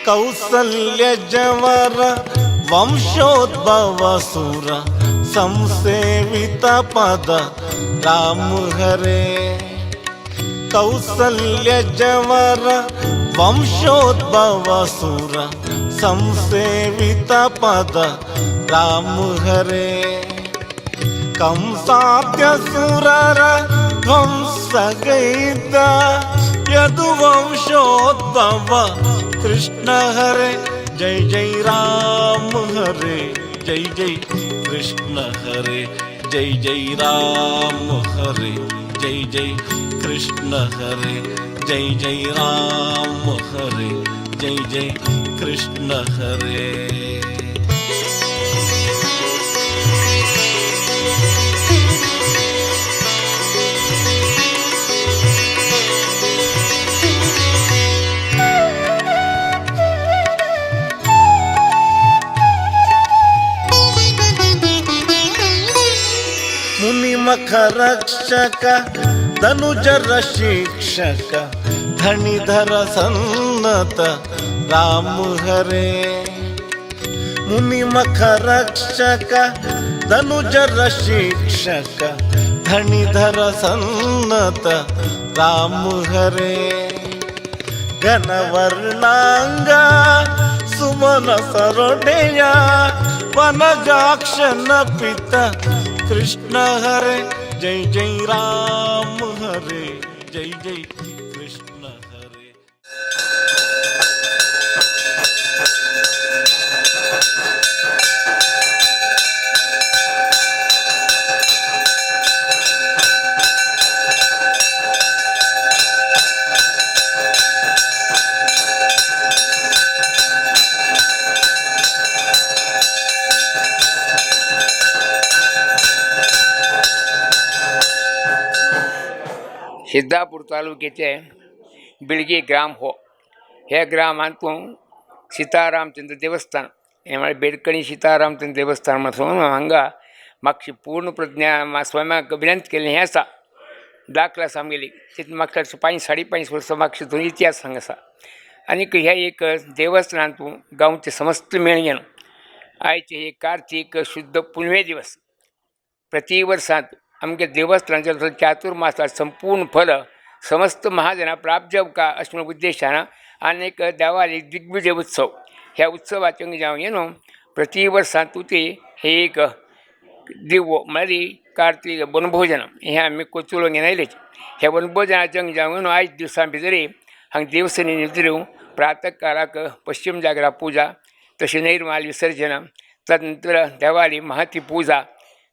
ಕೌಸಲ್ಯ ಜವರ ವಂಶೋದ್ಭವ ಸುರ ಸಂಸೇವಿತ ಪದ ರಾಮ ಹರೇ. ಕೌಸಲ್ಯ ಜವರ ವಂಶೋದ್ಭವ ಸುರ ಸಂಸೇವಿತ ಪದ ರಾಮ ಹರೇ. ಕಂಸಾದ್ಯ ಸುರರ ಧ್ವಂಸಗೈದ ಯದುವಂಶೋದ್ಭವ ಕೃಷ್ಣ ಹರೇ. ಜೈ ಜೈ ರಾಮ ಹರೇ, ಜೈ ಜೈ ಕೃಷ್ಣ ಹರೇ, ಜೈ ಜೈ ರಾಮ ಹರೇ, ಜೈ ಜೈ ಕೃಷ್ಣ ಹರೇ, ಜೈ ಜೈ ರಾಮ ಹರೇ, ಜೈ ಜೈ ಕೃಷ್ಣ ಹರೇ. ಮುನಿಮಖ ರಕ್ಷಕ ಧನುಜರ ಶಿಕ್ಷಕ ಧಣಿಧರ ಸನ್ನತ ರಾಮ ಹರೇ. ಮುನಿಮಖ ರಕ್ಷಕ ಧನುಜರ ಶಿಕ್ಷಕ ಧಣಿಧರ ಸನ್ನತ ರಾಮ ಹರೇ. ಘನವರ್ಣಾಂಗ ಸುಮನ ಸರೊಡೆಯ ವನಜಾಕ್ಷನ ಪಿತ ಕೃಷ್ಣ ಹರೇ. ಜೈ ಜೈ ರಾಮ ಹರೇ, ಜೈ ಜೈ ಕೃಷ್ಣ ಹರೇ. सिद्धापूर तालुक्याचे बिळगी ग्राम हो. ह्या ग्रामांतून सीतारामचंद्र देवस्थान हें म्हळ्यार बेडकणी सीतारामचंद्र देवस्थान म्हणून हांगा मातशी पूर्ण प्रज्ञा स्वाम्याक विनंती केल्ली हें आसा, दाखला आसा आमगेली. तितून म्हाका पांच साडे पांच वर्सां मातशें थंय इतिहास हांगा आसा. आनीक ह्या एक देवस्थानांतून गांवचे समस्त मेळयन आयचे हे कार्तीक शुद्ध पुनवे दिवस प्रति वर्सांत आमगे देवस्थानाचें चातुर्मासा संपूर्ण फल समस्त महाजना प्राप्त जावका अशें म्हूण उद्देशान आनीक देवाली दिग्विजय उत्सव ह्या उत्सवाचें जावन न्हू प्रति वर्सांतूच ती हे एक दिवो म्हळ्यार कार्तीक वनभोजन हें आमी चलोवन घेवन आयलेच. ह्या वनभोजनाचें जावन न्हू आयज दिवसा भितर हांगा देवसनी भितर प्रातः काळाक पश्चिम जागरा पुजा, तशें नैर्माल विसर्जन, तदनंतर देवाली महती पुजा,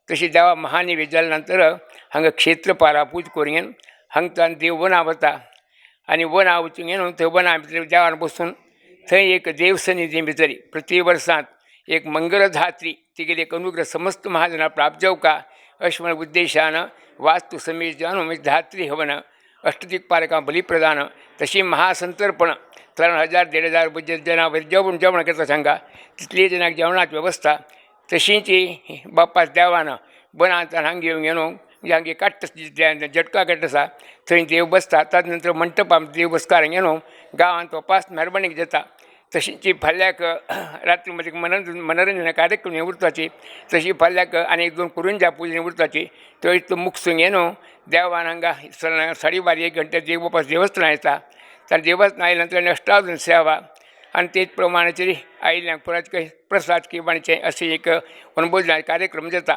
तशी देवा महानिवेद जाले नंतर हांगा क्षेत्रपाला पूज करून हांगच्यान देव वना वता आनी वना वचून न्हू थंय वना भितर देवान बसून थंय एक देवसनी भितर प्रति वर्सांत एक मंगलधात्री तिगेली एक अनुग्रह समस्त महाजना प्राप्त जावका अशें म्हण उद्देशान वास्तू समेत जावन धात्री हवन, अष्टदिक्पालकां बलिप्रदान, तशी महासंतर्पण 3000 1500 जनां जेवण जेवण करता सांगा तितली जणांक जेवणाची वेवस्था. तशीच बाप्पा देवान बनांत हांगा येवन न्हू हांगे काट्ट जटका काट्ट आसा थंय देव बसता. ताजे नंतर मंटपान देव बसकार न्हू गांवांत उपास मेहरबाणीक जाता. तशीच फाल्याक रात्री मध्ये मनोरंजन कार्यक्रम उरताची. तशी फाल्याक आनी एक दोन कुरुंजा पुजा उरताची. थंय तो मुखसूंग न्हू देवान हांगा 12:30 1 घंटे देव उपास देवस्थान येता. तर देवस्थान आयल्या नंतर अष्टावधान सेवा आनी तेच प्रमाणाचेर आयिल्ल्यांक परत प्रसाद किंवाचे अशें एक वनभोजन कार्यक्रम जाता.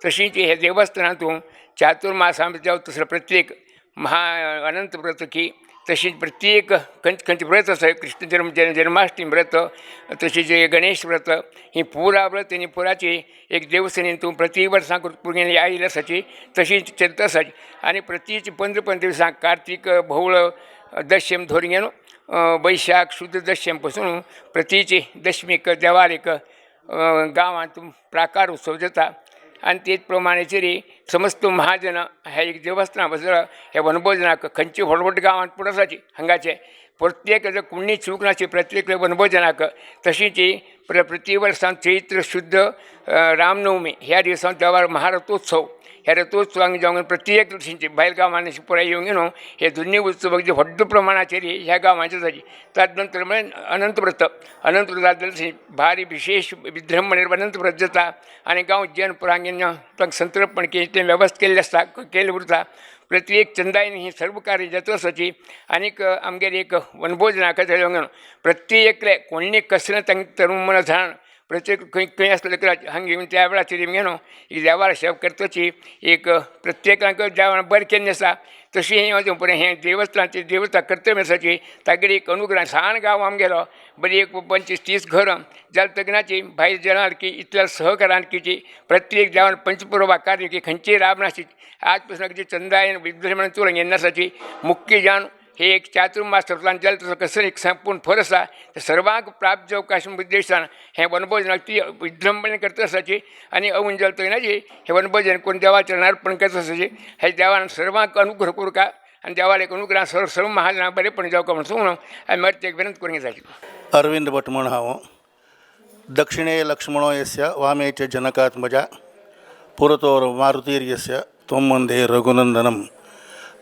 तशीच हे देवस्थानांतून चातुर्मासा जावं तसो प्रत्येक महा अनंत व्रत की तशीच प्रत्येक खंयचे खंयचे व्रत आसा, कृष्ण जन्म जन्माष्टमी व्रत, तशीच गणेश व्रत, ही पुरा व्रत आनी पुराची एक देवसेनेंतून प्रति वर्सां भुरग्यांनी आयिल्ली आसाची तशीच चलत आसाची. आनी प्रतीच 15 15 दिसांक कार्तीक भोवळ दशम धरून न्हू वैशाख शुद्ध दशम पसून प्रतीची दशमीक देवाक गांवांत प्राकार उत्सव जाता. आनी तेच प्रमाणेचेर समस्त महाजन हे एक देवस्थान बसला ह्या वनभोजनाक खंयचे व्हड व्हड गांवांत पूण आसाची हांगाचे प्रत्येक कोणी चूक नासली प्रत्येक वनभोजनाक तशींच प्रति वर्सान चैत्र शुध्द रामनवमी ह्या दिसा देवाक महारथोत्सव ह्या रथोत्सवाक जावन प्रत्येक भायल गांवांनी पुराय येवन न्हू हे दोनी उत्सव अगदी व्हड प्रमाणाचेर ह्या गांवांचेर जाता ताचे नंतर म्हळ्यार अनंत व्रत अनंत व्रत भारी विशेश विजृंभणे अनंत व्रत जाता आनी गांव जन पुराय संत्रपण तें वेवस्था केल्ली आसता केल्लें उरता प्रत्येक चंदायन ही सर्व कार्य जाता आसाची आनीक आमगेर एक वनभोजनाक प्रत्येकले कोणी कसलें तांकां तरुण मन जाण प्रत्येक खंय खंय आसले हांगा येवन त्या वेळाचेर न्हू देवाक सेवा करताची एक प्रत्येकाक देवान बरें केल्लें आसा तशें हें देवस्थानाचें देवस्थान कर्तव्य आसाची तागेली एक अनुग्रह सान गांव आमगेलो बरी एक 25-30 घरां जाल्यार लग्नाची भायर जनां की इतल्या सहकारान की प्रत्येक देवान पंचपुरवा कार्य की खंयचीय राबनाशी आज पसून अगदी चंदायन विजृंभणे चलून येनासाची मुख्य जावन हे एक चातुर्मास जाल्यार तसो कसो एक संपूर्ण फर आसा ते सर्वांक प्राप्त जावंक अशें उद्देशान हें वनभोजन अगदी विजृंभणे करता आसाची आनी अवून जालें तयनाची हें वनभोजन करून देवा चरणार अर्पण करता आसाची हे देवान सर्वांक अनुग्रह करुंका आनी देवाक एक अनुग्रह सर्व सर्व महाजनां बरेपण जावंका म्हणून सांगून हांवें मरतेक विनंती करूंक जाय. अरविंद भट म्हण हांव. दक्षिणे लक्ष्मणो यस्य वामे च जनकात्मजा पुरतोर मारुतीर्यस्य त्वं वंदे रघुनंदनम.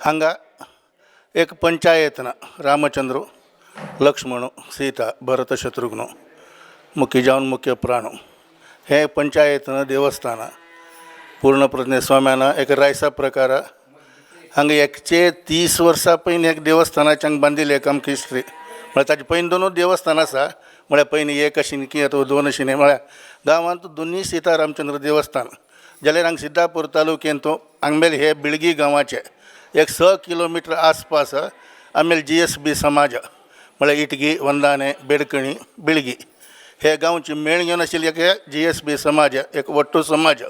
हांगा एक पंचायत ना रामचंद्र लक्ष्मण सीता भरत शत्रुघ्न मुख्य जावन मुख्य प्राण हें पंचायतन देवस्थान पूर्णप्रज्ञ स्वाम्यान एक रायसा प्रकार हांगा 130 वर्सां पयलीं एक देवस्थानाचें हांगा बांदिल्लें एक आमकां हिस्ट्री म्हळ्यार ताजे पयलीं दोनूच देवस्थान आसा म्हळ्यार पयलीं एक आशिल्लें की अथवा दोन आशिल्लें म्हळ्यार गांवांत दोनूय सीता रामचंद्र देवस्थान जाल्यार हांगा सिद्दापूर तालुक्यांत आमगेले हे बिळगी गांवाचे एक 6 किलोमिटर आसपास आमगेले GSB समाज म्हळ्यार इटगी वंदाने बेडकणी बिळगी हे गांवची मेळ घेवन आशिल्ले एक GSB समाज एक वट्टू समाज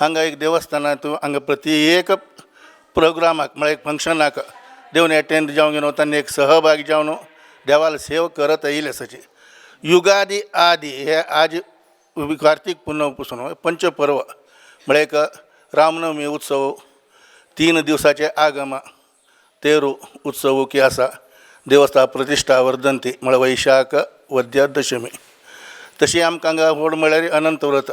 हांगा एक देवस्थानांत हांगा प्रति एक प्रोग्रामाक म्हळ्यार एक फंक्शनाक देवन एटेंड जावन न्हू तांणी एक सहभागी जावन देवाल सेवा करत येयले आसाची. युगादी आदी हे आज कार्तीक पुनव पसून पंचपर्व म्हळ्यार एक रामनवमी उत्सव 3 दिवसाचे आगम तेरू उत्सव की आसा देवस्था प्रतिश्ठा वर्धंती म्हळ्यार वैशाख वद्य दशमी. तशी आमकां हांगा व्हड म्हळ्यार अनंत व्रत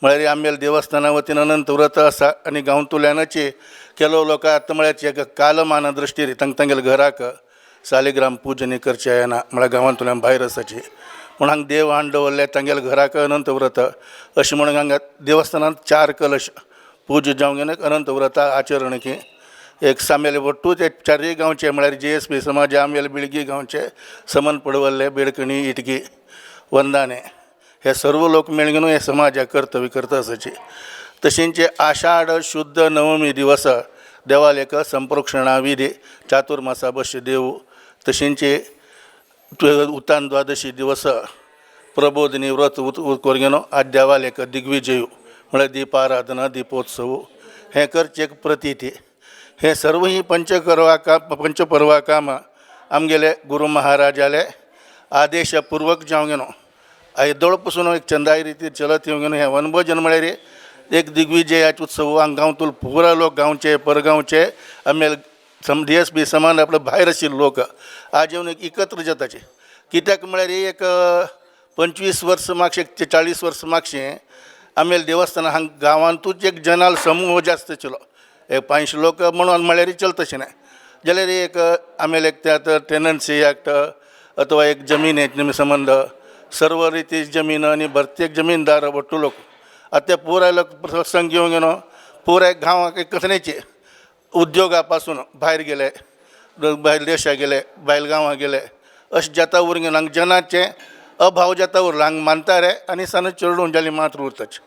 म्हळ्यार आमगेले देवस्थाना वतीन अनंत व्रत आसा आनी गांवतुल्यानची ಕೆಲವು लोक आतां म्हळ्यार कालमान दृश्टीर तांकां तांगेल्या घराक सालिग्राम पुजनी करचें येना म्हळ्यार गांवांतल्यान भायर आसाची म्हूण हांगा देव हाडून दवरले तांगेल्या घराक अनंत व्रत अशें म्हणून हांगा देवस्थानांत 4 कलश पूजा जावंक एक अनंत व्रता आचरण की एक सामेल वट्टू ते 4 गांवचे म्हळ्यार GSB समाज आमगेले बिळगी गांवचे समन पडवल्ले बेडकणी इटगी वंदाने हे सर्व लोक मेळून हे समाजाक कर्तव्य करता आसाची. तशेंच आषाढ शुद्ध नवमी दिवस देवाक एक संप्रोक्षणा विधी चातुर्मासा बश देव तशेंच उत्तान द्वादशी दिवस प्रबोधिनी व्रत करून आज देवाक एक दिग्विजय म्हळ्यार दीपाराधना दीपोत्सव हें करचें एक प्रतिती. हें सर्व ही पंचपर्वा कामां आमगेले गुरू महाराजाले आदेशपूर्वक जावंक न्हू येदोळ पसून एक चंदाय रितीर चलत येवंक न्हू. हें वनभोजन म्हळ्यार एक दिग्विजयाचे उत्सव हांगा गांवतूल पुरा लोक गांवचे परगांवचे आमगेले DSB समान आपले भायर आशिल्ले लोक आज येवन एक एकत्र जाताचे. कित्याक म्हळ्यार एक 25 वर्स मागशें 40 वर्स मागशें आमगेले देवस्थान हांगा गांवांतूच एक जनाल समूह जास्त आशिल्लो एक 500 लोक म्हणून म्हळ्यार चलता अशें न्हय जाल्यार एक आमगेले एक ते टेनन्सी एक्ट अथवा एक जमीन संबंद सर्व रिती जमीन आनी प्रत्येक जमीनदार वट्टू लोक आतां ते पुराय लोक प्रसंग घेवन न्हू पुराय गांवाक एक कसलेचे उद्योगा पासून भायर गेले भायर देशाक गेले भायल गांवां गेले अशें जाता उरूंक हांगा जनाचे अभाव जाता उरला हांगा मानता रे आनी सान चेडूं जाली मात्र उरताच.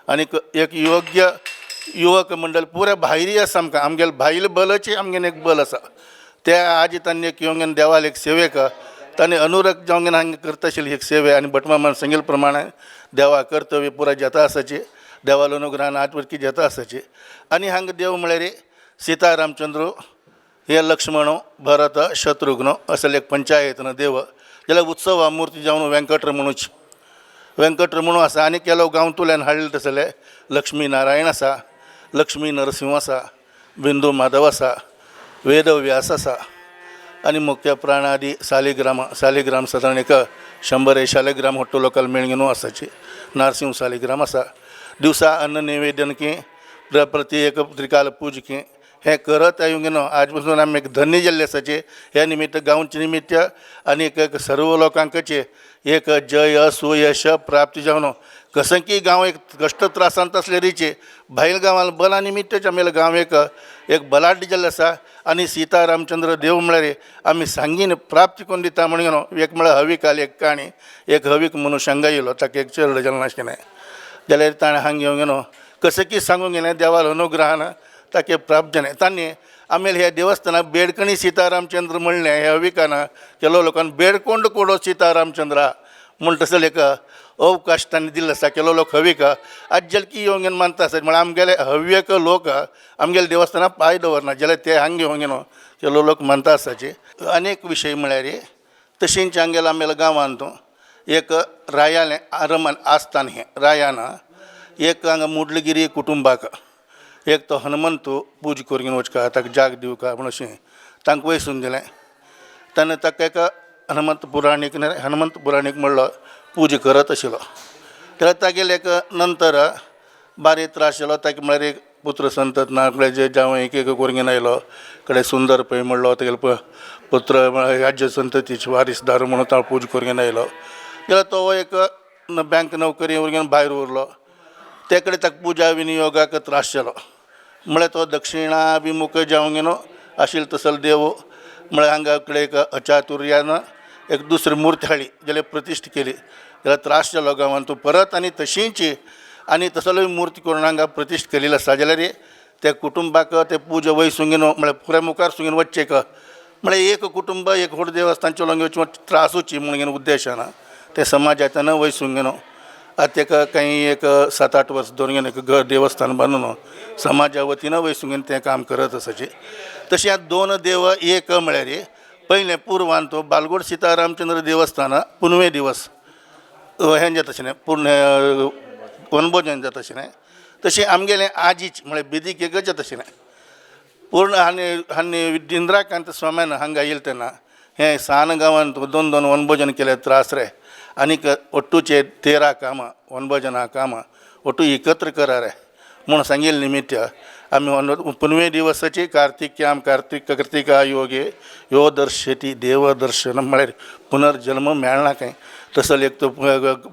आनीक एक योग्य युवक मंडळ पुराय भायरी आसा आमकां आमगेले भायल बलची आमगेलें एक बल आसा ते आज तांणी एक येवन देवाक एक सेवेक तांणी अनुरग जावन हांगा करता आशिल्ली एक सेवे आनी भटमामान सांगिल्ले प्रमाणे देवा कर्तव्य पुराय जाता आसाची देवालो अनुग्रहान आज वरकी जाता आसाची. आनी हांगा देव म्हळ्यार सीता रामचंद्र हे लक्ष्मण भरत शत्रुघ्न असले एक पंचायतन देव जाल्यार उत्सव मूर्ती जावन वेंकटरमणूच वेंकटरमणू आसा आनी केलो गांवतुल्यान हाडले तसले लक्ष्मी नारायण आसा लक्ष्मी नरसिंह आसा बिंदू माधव आसा वेदव्यास आसा आनी मुख्य प्राणादी सालिग्राम सालिग्राम सादारण एक 100 शालिग्राम होट्टो लोकल मेळून आसाची नारसिंह सालिग्राम आसा. दिवसा अन्न निवेदन की प्रति एक त्रिकाल पूज की हें करत येवंक न्हू आज पासून आमी एक धन्य जाल्ले आसाचे. हे निमित्त गांवचे निमित्त आनी एक सर्व लोकांकचे एक जय सुयश प्राप्ती जावन कसं की गांव एक कश्ट त्रासांत आसले रिचे भायल गांवान बला निमित्तच आमगेलो गांव एक एक बलाढ्य जाल्लो आसा. आनी सीता रामचंद्र देव म्हळ्यार आमी सांगीन प्राप्ती करून दिता म्हणून न्हू एक म्हळ्यार हवीक आली एक काणी. एक हवीक मनुष्य हांगा येयलो ताका एक चेडो जालें नाशिल्लें जाल्यार ताणें हांगा येवंक न्हू कशें की सांगूंक गेलें देवाल अनुग्रहान ताके प्राप्त जालें. तांणी आमी ह्या देवस्थानाक बेडकणी सीतारामचंद्र म्हणलें ह्या हविकान केलो लोकान बेडकोंड कोडो सीतारामचंद्रा म्हूण तसो एक अवकाश तांणी दिल्लो आसा. केलो लोक हवीक आज जलकी येवंक मानता आसत म्हळ्यार आमगेले हव्यक लोक आमगेले देवस्थानाक पांय दवरना जाल्यार ते हांगा येवंक न्हू केलो लोक मानता आसाचे. अनेक विशय म्हळ्यार तशेंच आमगेल्या आमगेल्या गांवांत एक रायालें आरमान आस्थान हें रायान एक हांगा मुडलगिरी कुटुंबाक एक तो हनुमंत पूज करून वचका ताका जाग दिवका म्हूण अशें तांकां वयसून दिलें. तेन्ना ताका एक हनुमंत पुराणीक हनुमंत पुराणीक म्हणलो पूजा करत आशिल्लो. तेन्ना तागेले एक नंतर बारीक त्रास जालो ताका म्हळ्यार एक पुत्र संतत ना आपले जे जावं एक एक करून आयलो कडे सुंदर पळय म्हणलो तागेलो पुत्र राज्य संततीचे वारीसदार म्हणून तो पूज करून आयलो. जाल्यार तो एक बँक नोकरी वगैरे भायर उरलो. ते कडेन ताका पुजा विनियोगाक त्रास जालो म्हळ्यार तो दक्षिणाभिमुख जावंक न्हू आशिल्लो तसलो देव म्हळ्यार हांगा कडेन एक अचातुर्यान एक दुसरी मूर्ती हाडली जाल्यार प्रतिश्ठा केली जाल्यार त्रास जालो गांवांत तो परत आनी तशींच आनी तसलोय मूर्ती करून हांगा प्रतिश्ठा केलेली आसा. जाल्यार त्या कुटुंबाक ते पुजा वयसूंक न्हू म्हळ्यार फुडें मुखार सुगीन वच्चें म्हळ्यार एक कुटुंब एक व्हड देवस्थान चलोवंक वचून त्रास वची म्हणून उद्देशान ते समाजांतल्यान वयसूंक न्हू आतां ताका काही एक 7-8 वर्स दवरून एक घर देवस्थान बांदून समाजा वतीन वयसून तें काम करत आसाचें. तशें आतां दोन देव एक म्हळ्यार पयलें पुर्वान तो बालगोड सीतारामचंद्र देवस्थान पुनवे दिवस हें जाता आशिल्लें पूर्ण वनभोजन जाता आशिल्लें. तशें आमगेलें आजीच म्हळ्यार बेदीक एकच जाता आशिल्लें पूर्ण. आनी आनी इंदिराकांत स्वाम्यान हांगा येयले तेन्ना हें सान गांवांत दोन दोन वनभोजन केलें त्रास रे आनीक ಒಟ್ಟುचे 13 कामां वनभोजना कामां ಒಟ್ಟು एकत्र करा रे म्हूण सांगिल्लें निमित्त आमी पुनवे दिवसाची कार्तिक्याम कार्तिक कार्तिका योगे यो दर्शती देवदर्शन म्हळ्यार पुनर्जन्म मेळना खंय तसो एक तो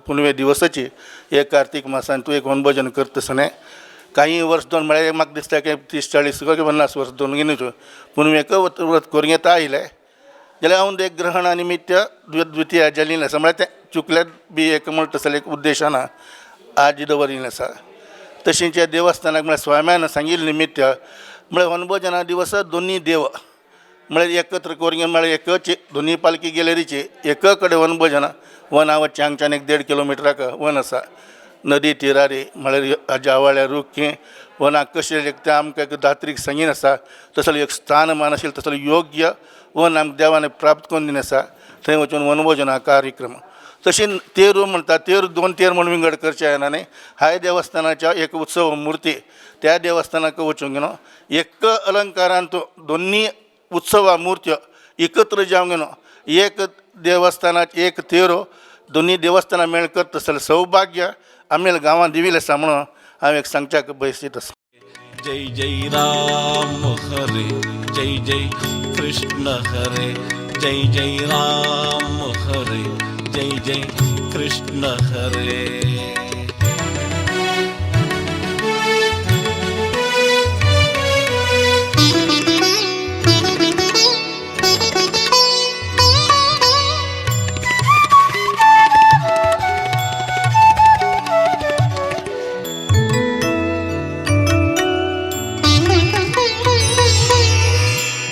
पुनवे दिवसाची एक कार्तीक मासान तूं एक वनभोजन करता आसतना काही वर्स दोन म्हळ्यार म्हाका दिसता की 30-40 50 वर्स दोन न्हू पुनवेक व्रत करूंक येता आयलें जाल्यार हांव एक ग्रहणा निमित्त द्वितीय जाली आसा म्हळ्यार तें चुकल्यात बी एक म्हणटा तसले एक उद्देशान आज दवरिल्लें आसा. तशेंच ह्या देवस्थानाक म्हळ्यार स्वाम्यान सांगिल्लें निमित्त म्हळ्यार वनभोजना दिवस दोनी देव म्हळ्यार एकत्र करून म्हळ्यार एकच दोनी पालखी गेलेरीची एक कडेन वनभोजना वन वचचें हांगच्यान एक 1.5 किलोमिटराक वन आसा नदी तिरारी म्हळ्यार जावाळ्या रूख की वनाक कशें तें आमकां एक दात्रीक सांगीन आसा तसलो एक स्थानमान आशिल्लें तसलो योग्य वन आमकां देवान प्राप्त करून दिलें आसा. थंय वचून वनभोजना कार्यक्रम तशें तेरू म्हणटा तेर दोन तेर म्हण विंगड करचें जायना न्ही हाय देवस्थानाच्या एक उत्सव मुर्ती त्या देवस्थानाक वचूंक न्हू एक अलंकारान तो दोनी उत्सवा मूर्त्यो एकत्र जावंक न्हू एक देवस्थानाक एक तेरो दोनी देवस्थानां मेळ करता तसलें सौभाग्य आमगेल्या गांवांत दिविल्लें आसा म्हणून हांव एक सांगच्याक बयसीत आसा. जय जय राम हरे जय जय कृष्ण हरे जय जय राम हरे जय जय कृष्ण हरे.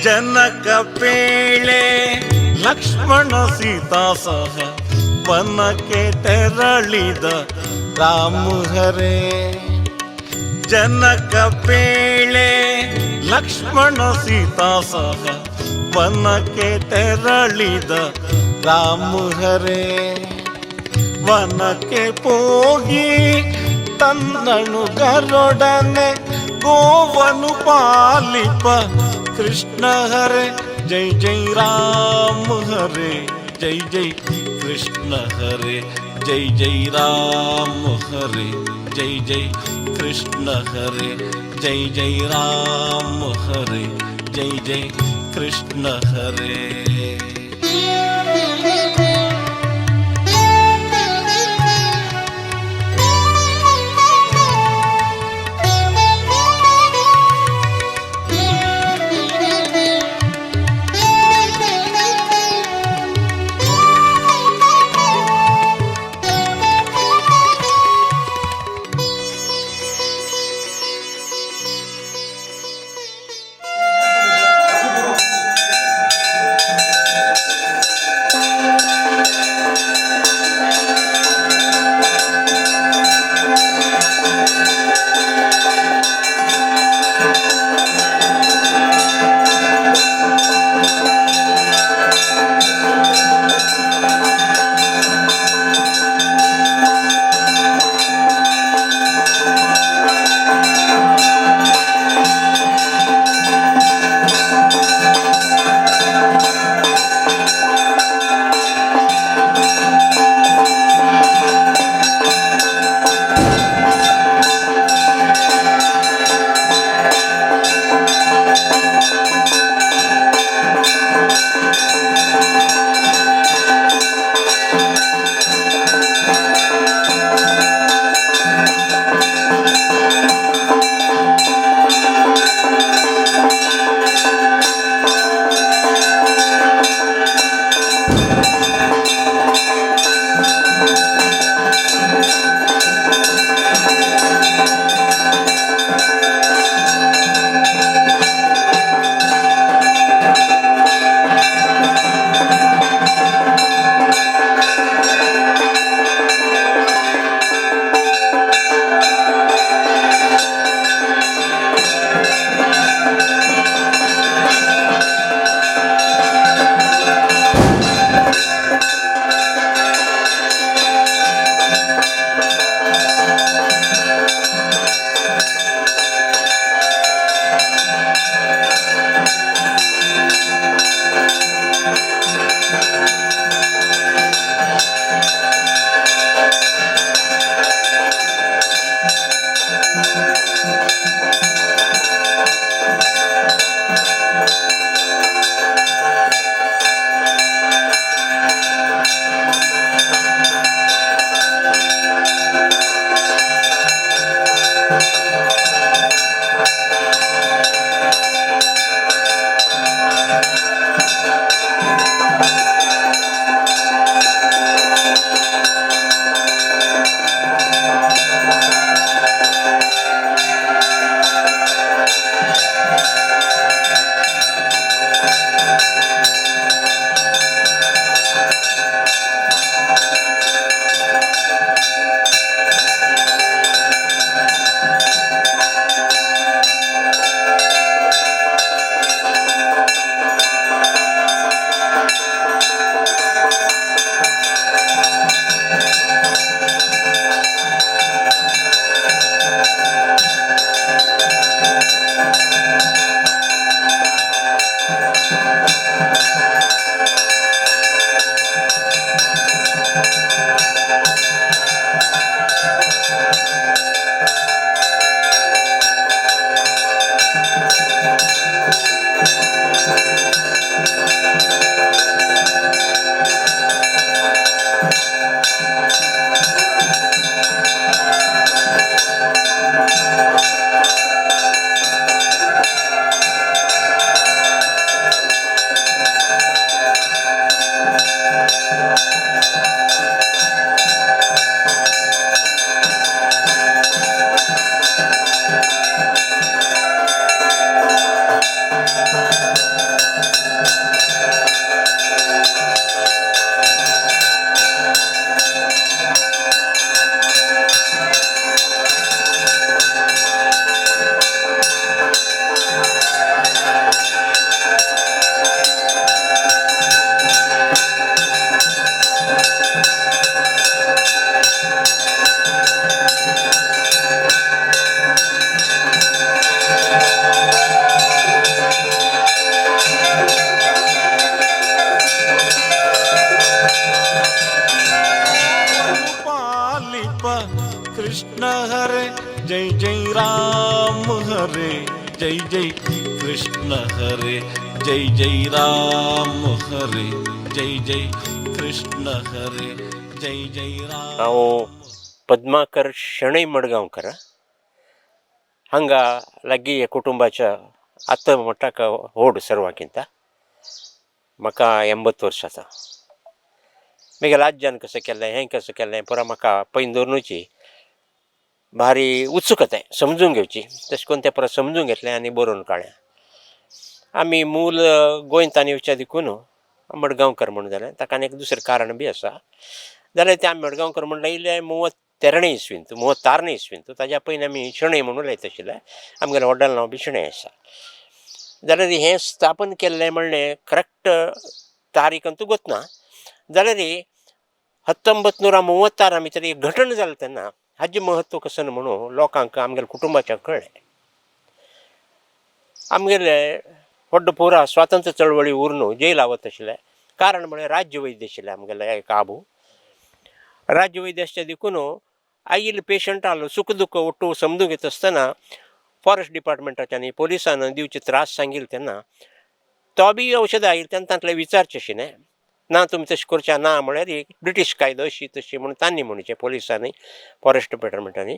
जनक ಪೇಳೆ ಲಕ್ಷ್ಮಣ ಸೀತಾ ಸಹ ವನಕ್ಕೆ ತೆರಳಿದ ರಾಮ ಹರೇ. ಜನಕ ಪೇಳೆ ಲಕ್ಷ್ಮಣ ಸೀತಾ ಸಹ ವನಕ್ಕೆ ತೆರಳಿದ ರಾಮ ಹರೇ. ವನಕ್ಕೆ ಹೋಗಿ ತನ್ನನು ಗರುಡನೆ ಗೋವನು ಪಾಲಿಪ ಕೃಷ್ಣ ಹರೆ. ಜೈ ಜೈ ರಾಮ ಹರೇ ಜೈ ಜೈ ಕೃಷ್ಣ ಹರೇ ಜೈ ಜೈ ರಾಮ ಹರೇ ಜೈ ಜೈ ಕೃಷ್ಣ ಹರೇ ಜೈ ಜೈ ರಾಮ ಹರೇ ಜೈ ಜೈ ಕೃಷ್ಣ ಹರೇ. जय जय राम हरे जय जय कृष्ण हरे जय जय राम हरे जय जय कृष्ण हरे जय जय राम. हांव पद्माकर शणै मडगांवकर. हांगा लागीं कुटुंबाच्या आतां म्हणटा व्हड सर्वांकिंत म्हाका 80 वर्सां आसा. मागीर आज्यान कशें केल्लें, हें कशें केल्लें, पुरो म्हाका पयलीं धरुनूची भारी उत्सुकताय समजून घेवची. तशें करून तें परत समजून घेतलें आनी बरोवन काडलें. आमी मूल गोंयतान येवच्या देखून मडगांवकर म्हूण जालें. ताका आनी एक दुसरें कारण बी आसा. जाल्यार तें आमी मडगांवकर म्हण लायिल्लें 34 इस्वींत, 36 इस्वींत. ताज्या पयलीं आमी शणै म्हणून लायता आशिल्ले. आमगेलें व्हडलें नांव बी शणै आसा. जाल्यार हें स्थापन केल्लें म्हणलें करेक्ट तारीख अंतू गोतना. जाल्यार 1936 भितर एक घटण जालें तेन्ना हाजें म्हत्व कशें म्हणून लोकांक आमगेल्या कुटुंबाच्या कळ्ळें. आमगेले व्हड पुरा स्वातंत्र्य चळवळी उरून जेला वता आशिल्ले. कारण म्हळ्यार राज्यवैद्य आशिल्ले आमगेले एक आबू. राज्यवैद्य आसच्या देखून आयिल्ले पेशंटालो सुख दुख्ख ಒಟ್ಟು समजून घेता आसतना फॉरेस्ट डिपार्टमेंटाच्यानी पोलिसान दिवचे त्रास सांगिल्ले तेन्ना तो बी औषधां आयिल्ली तेन्ना तांतलें विचारचें आशिल्लें ना, तुमी तशें करचें ना म्हळ्यार एक ब्रिटीश कायदो अशी तशी म्हणून तांणी म्हणचें पोलिसांनी फॉरेस्ट डिपार्टमेंटांनी.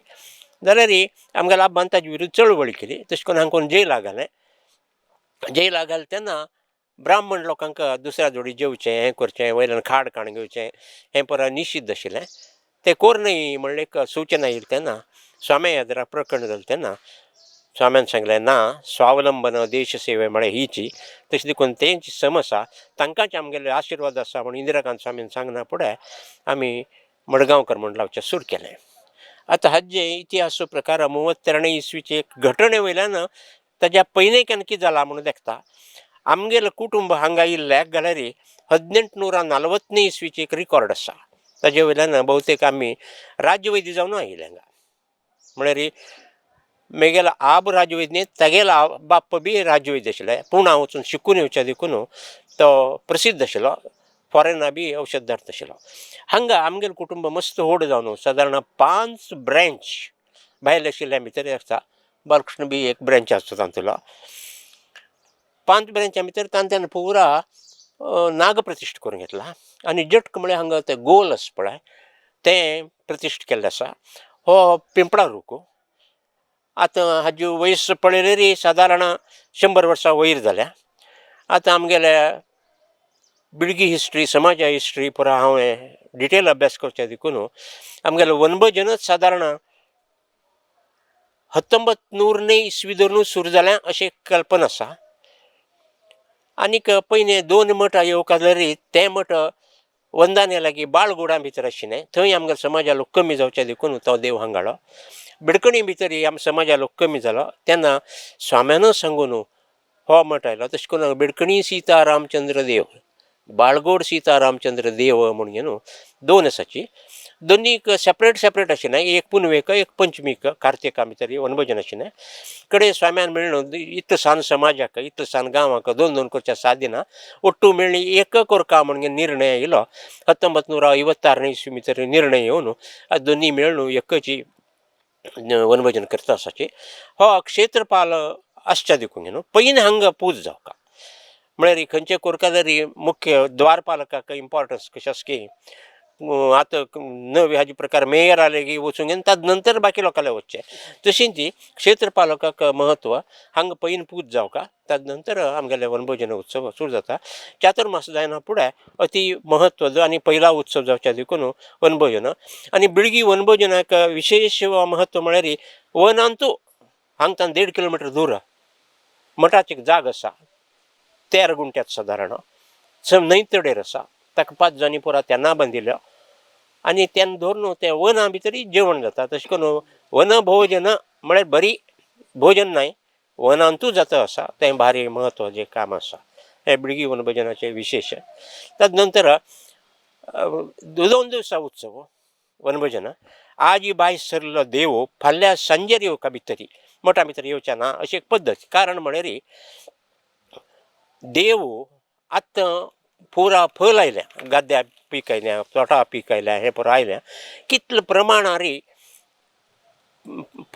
जाल्यार आमगेल्या आब्बान ताजे विरुद्ध चळवळ केली. तशें करून हांकां जेला घालें. जेला घालें तेन्ना ब्राह्मण लोकांक दुसऱ्या जोडी जेवचें, हें करचें, वयल्यान खाड काण घेवचें हें परत निशिद्ध आशिल्लें. तें कोर न्हय म्हणलें एक सुचना येयली तेन्ना स्वाम्या यादरा प्रकरण जालें तेन्ना स्वाम्यान सांगलें ना, स्वावलंबन देश सेवे म्हळ्यार हीची. तशें देखून तेंची सम आसा, तांकांच आमगेले आशिर्वाद आसा म्हूण इंदिरा गांधी स्वामीन सांगना फुडें आमी मडगांवकर म्हूण लावचें सुरू केलें. आतां हाजे इतिहास प्रकार 34 इस्वीचे एक घटणे वयल्यान ताज्या पयलीं केन्ना कितें जालां म्हणून देखता. आमगेलें कुटुंब हांगा इल्लें जाल्यार 1840 इस्वीची एक रिकॉर्ड आसा. ताजे वयल्यान बहुतेक आमी राज्यवैद्य जावन आयिल्ले हांगा. म्हळ्यार मेगेलो आब राजवैद्य न्ही, तागेलो बाप्प बी राजवैद्य आशिल्ले. पुणा वचून शिकून येवच्या देखून तो प्रसिद्ध आशिल्लो. फॉरेना बी औषध धाडटा आशिल्लो. हांगा आमगेलें कुटुंब मस्त व्हड जावन सादारण 5 ब्रँच भायले आशिल्ल्या भितर आसता. बालकृष्ण बी एक ब्रँच आसता तातूंतलो. 5 ब्रँचा भितर तांच्यान पुरा नागप्रतिश्ठ करून घेतला आनी जटक म्हळ्यार हांगा तें गोल आसा पळय तें प्रतिश्ठ केल्लें आसा. हो पिंपळा रूख आतां हाजी वयस पळयल्यार सादारण 100 वर्सां वयर जाल्या. आतां आमगेल्या बिळगी हिस्ट्री, समाजा हिस्ट्री पुरा हांवें डिटेल अभ्यास करच्या देखून आमगेलें वनभोजनच सादारण 1900 इस्वी धरून सुरू जालें अशें कल्पना आसा. आनीक पयलीं 2 मठां येवंक जाल्यार तें मठ वंदाने लागीं बाळगुडा भितर आशिल्लें. थंय आमगेल्या समाजा लोक कमी जावचे देखून तो देव हांगा हाडलो. बिडकणी भितर आमच्या समाजा लोक कमी जालो तेन्ना स्वाम्यानूच सांगून हो मठ आयलो. तशें करून बिडकणी सीता रामचंद्र देव, बाळगोड सीता रामचंद्र देव म्हणून न्हू 2 आसाची. दोनीक सेपरेट सेपरेट आशिल्लें. एक पुनवेक, एक पंचमीक, कार्तिका भितर वनभोजन आशिल्लें. कडे स्वाम्यान मेळ्ळो इतलो सान समाजाक, इतलो सान गांवाक 2 2 करच्या सादिना ಒಟ್ಟು मेळ्ळी एक कोरका म्हणून निर्णय आयलो. 1956 इस्वी भितर निर्णय येवन दोनी मेळून एकची वनभोजन करता आसाची. हो क्षेत्रपाल आसच्या देखून न्हू पयलीं हांगा पूज जावका म्हळ्यार खंयचे कोरका जरी मुख्य द्वारपालकाक इम्पॉर्टन्स कशें आसा की आतां नवे हाजे प्रकार मेयर आले की वचूंक घेवन ताजे नंतर बाकी लोकांले वचचें. तशी ती क्षेत्रपालकाक म्हत्व हांगा पयलीं पूज जावका ताजे नंतर आमगेले वनभोजन उत्सव सुरू जाता. चातुर्मास जायना फुडें अती म्हत्व आनी पयला उत्सव जावच्या देखून वनभोजन. आनी बिळगी वनभोजनाक विशेश म्हत्व म्हळ्यार वनांतू हांगच्यान 1.5 किलोमिटर दूर मठाची एक जाग आसा. 13 गुंट्यात सादारण न्हंय तडेर आसा. ताका 5 जाणी पुरा तेन्ना बांदिल्लो आनी तेन्ना धरून तें वना भितर जेवण जाता. तशें करून वनभोजन म्हळ्यार बरी भोजन न्हय वनांतूच जाता आसा. तें भारी म्हत्वाचें काम आसा हें बिळगी वनभोजनाचें विशेश. तद नंतर 2 दिवसा उत्सव वनभोजन. आजी बाय सरलो देव फाल्यां सांजेर येवका भितरी मठा भितर येवचें ना अशी एक पद्दत. कारण म्हळ्यार देव आतां पुरा फल आयल्या, गाद्या पीक आयल्या, तोटा पीक आयल्या, हें पुरो आयल्या कितले प्रमाणार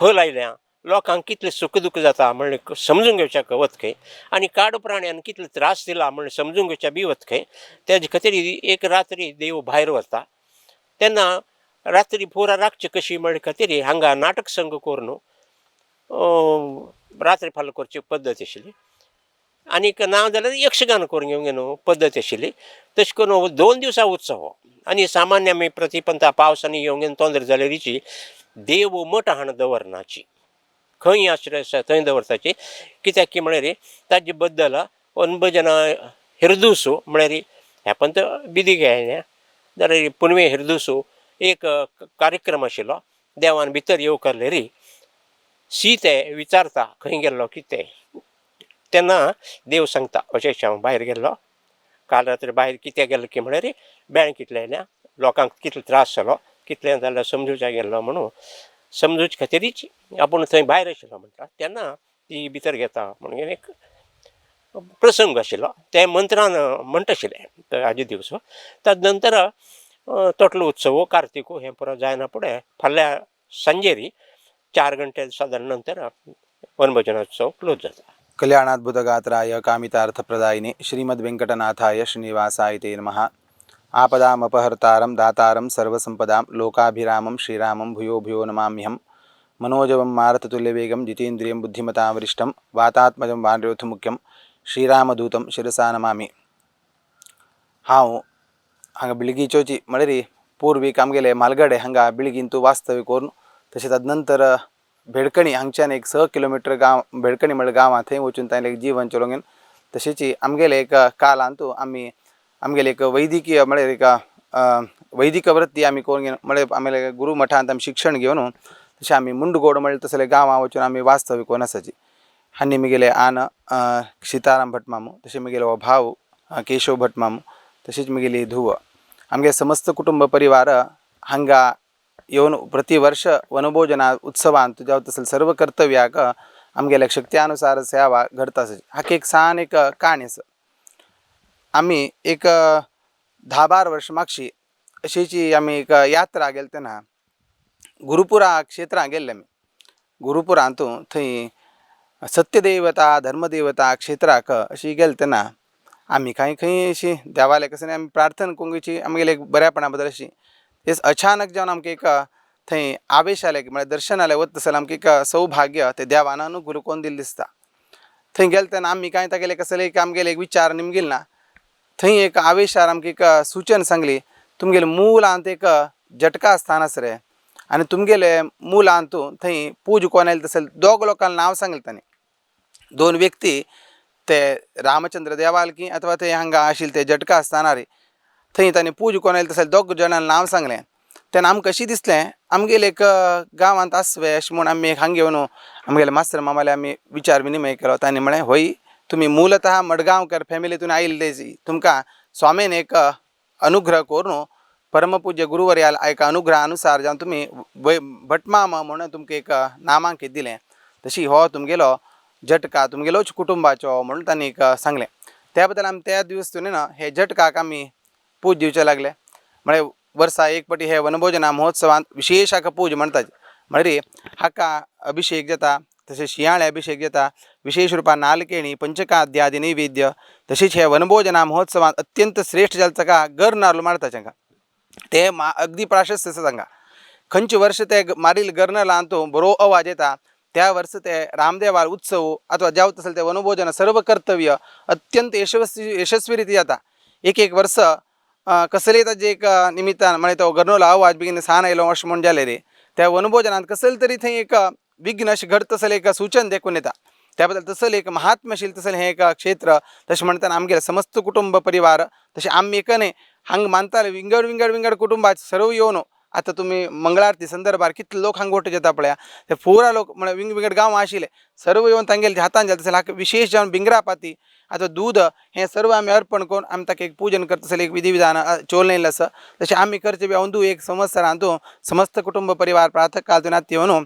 फल आयल्या, लोकांक कितलें सुख दुख्ख जाता म्हणलें समजून घेवच्याक वत खंय, आनी काड प्राण्यान कितले त्रास दिला म्हण समजून घेवच्या बी वत खंय. तेजे खातीर एक रात्री देव भायर वता तेन्ना रात्री पुरा राखची कशी म्हणले खातीर हांगा नाटक संघ करून रात्री फालो करची पद्दत आशिल्ली. आनीक ना जाल्यार यक्षगान करून घेवंक न्हू पद्दत आशिल्ली. तशें करून 2 दिवसां उत्सव हो. आनी सामान्य आमी प्रतिपंता पावस आनी येवंक तोंदर जालेरीची देव मठ हाण दवरनाची, खंय आश्रय आसा थंय दवरताची. कित्याक की म्हळ्यार ताजे बद्दल वनभोजना हिरदूसो म्हळ्यार ह्या पंत बिदी घेयना जाल्यार पुनवे हिरदूसो एक कार्यक्रम आशिल्लो. देवान भितर येवकारलेरी सीते विचारता खंय गेल्लो कितें, तेन्ना देव सांगता अशें अशें हांव भायर गेल्लो काल रात्री, भायर कित्याक गेल्लो की म्हळ्यार बेण कितलें आयल्या, लोकांक कितलो त्रास जालो, कितलें जाल्यार समजुच्या गेल्लो म्हणून समजुचे खातीरीच आपूण थंय भायर आशिल्लो म्हणटा. तेन्ना ती भितर घेता म्हणून एक प्रसंग आशिल्लो, ते मंत्रान म्हणटा आशिल्ले आजे दिवस. तद नंतर तोटलो उत्सव कार्तिको हें पुरो जायना फुडें फाल्यां सांजेरी 4 घंटे सादारण नंतर वनभोजनोत्सव क्लोज जाता. कल्याणाद्भुतगात्राय कामितार्थप्रदायिने श्रीमद्वेङ्कटनाथाय श्रीनिवासाय ते नमः. आपदामपहर्तारं दातारं सर्वसंपदां लोकाभिरामं श्रीरामं भूयो भूयो नमाम्यहं. मनोजवं मारुततुल्यवेगं जितेन्द्रियं बुद्धिमतां वरिष्ठं वातात्मजं वानरयूथमुख्यं श्रीरामदूतं शिरसा नमामि. हांव हांगा बिळगीचोची म्हळ्यार पूर्वीक आमगेले म्हालगडे हांगा बिळगींतू वास्तव्य करून तशें तद नंतर भेडकणी हांगच्यान एक 6 किलोमिटर गांव भेडकणी म्हळ्यार गांवां थंय वचून ताणें एक जीवन चलोवन. तशेंच आमगेले एक कालांतू आमी आमगेले एक वैदिकीय म्हळ्यार एक वैदिक वृत्ती आमी करून घेवन म्हळ्यार आमगेले गुरू मठांत आमी शिक्षण घेवन तशें आमी मुंडगोड म्हळ्यार तसले गांवां वचून आमी वास्तव्य करून आसाची. आनी म्हगेले आन सीताराम भट मामू, तशें म्हगेलो हो भाव केशव भट मामू, तशेंच म्हगेली धूव, आमगे समस्त कुटुंब परिवार हांगा येवन प्रतिवर्ष वनभोजना उत्सवांत जावं तसले सर्व कर्तव्याक आमगेल्या शक्त्यानुसार सेवा घडता आसा. हाका एक सान एक काणी आसा. आमी एक 10-12 वर्सां मागशी अशीची आमी एक यात्रा गेले तेन्ना गुरुपुरा क्षेत्रां गेल्ले आमी. गुरुपुरांतू थंय सत्यदेवता धर्मदेवता क्षेत्राक अशी गेले तेन्ना आमी कांय खंय अशी देवाले कसली आमी प्रार्थना करूंक आमगेले एक बऱ्यापणा बद्दल अशी तेच अचानक जावन आमकां एक थंय आवेश आले म्हळ्यार दर्शन आलें वता तसो आमकां एक सौभाग्य ते देवान अनुग्रह करून दिल्लें दिसता. थंय गेले तेन्ना आमी कांय तागेले कसले एक आमगेले एक विचार निमगेल ना, थंय एक आवेशार आमकां एक सूचन सांगली तुमगेले मुलांत एक जटका स्थान आसा रे आनी तुमगेले मुलांत थंय पूज कोण आयले तसले दोग लोकांक नांव सांगलें ताणें. 2 व्यक्ती ते रामचंद्र देवाल की अथवा ते हांगा आशिल्ले ते जटका स्थानार थंय ताणें पूज कोण आयले तसले दोग जाणांक नांव सांगलें. तेन्ना आमकां कशें दिसलें आमगेले एक गांवांत आसवे अशें म्हूण आमी हांगा येवन आमगेले मास्तर मामाले आमी विचार विनिमय केलो. तांणी म्हळें होय तुमी मूलतः मडगांवकर फॅमिलींतून आयिल्ले तुमकां स्वामीन एक अनुग्रह करून परमपूज्य गुरुवर्याल एका अनुग्रहानुसार जावन तुमी भटमामा म्हणून तुमकां एक नामांकीत दिलें, तशी हो तुमगेलो जटका तुमगेलोच कुटुंबाचो म्हणून तांणी एक सांगलें. त्या बद्दल आमी त्या दिवस न्ही हे जटकाक आमी पूज दिवचे लागले. म्हळ्यार वर्सा एक पटी हे वनभोजना महोत्सवांत विशेश हाका पूज म्हणटात. म्हळ्यार हाका अभिशेक जाता, तशें शिंयाळे अभिशेक जाता, विशेश रुपान नालकेणी पंचकाद्य आदी नैवेद्य. तशेंच हे वनभोजना महोत्सवांत अत्यंत श्रेश्ठ जालें ताका गर नाल्ल मारता तांकां ते अगदी प्राशस्त आसा तांकां. खंयचे वर्स ते मारील गर्नलांत बरो आवाज येता त्या वर्स ते रामदेवार उत्सव अथवा जावं तसलें ते वनभोजन सर्व कर्तव्य अत्यंत यशस्वी रिती जाता. एक एक वर्स कसलेय ताजे एक निमित्तान म्हळ्यार तो गर्नोलो आवाज बेगीन सान आयलो अशें म्हूण जालें रे त्या वनभोजनांत कसलें तरी थंय एक विघ्न अशें घडत तसलें एक सूचन देखून येता. त्या बद्दल तसलें एक महात्म्यशील तसलें हें एक क्षेत्र. तशें म्हणटना आमगेलें समस्त कुटुंब परिवार तशें आमी एक न्ही हांगा मानताले विंगड विंगड विंगड कुटुंबाचे सर्व येवन आतां तुमी मंगळारती संदर्भार कितले लोक हांगा गोठ येता पळया ते पुरा लोक म्हळ्यार विंगड विंगड गांवां आशिल्ले सर्व येवन तांगेले हातान जाता तसलें हाका विशेश जावन बिंगरा पाती आतां दूद हें सर्व आमी अर्पण करून आमी ताका एक पूजन करता तसलें एक विधी विधान चोलनेल आसा. तशें आमी करचें बी अंदू एक संवत्सरांतू समस्त कुटुंब परिवार प्रातः काल येवन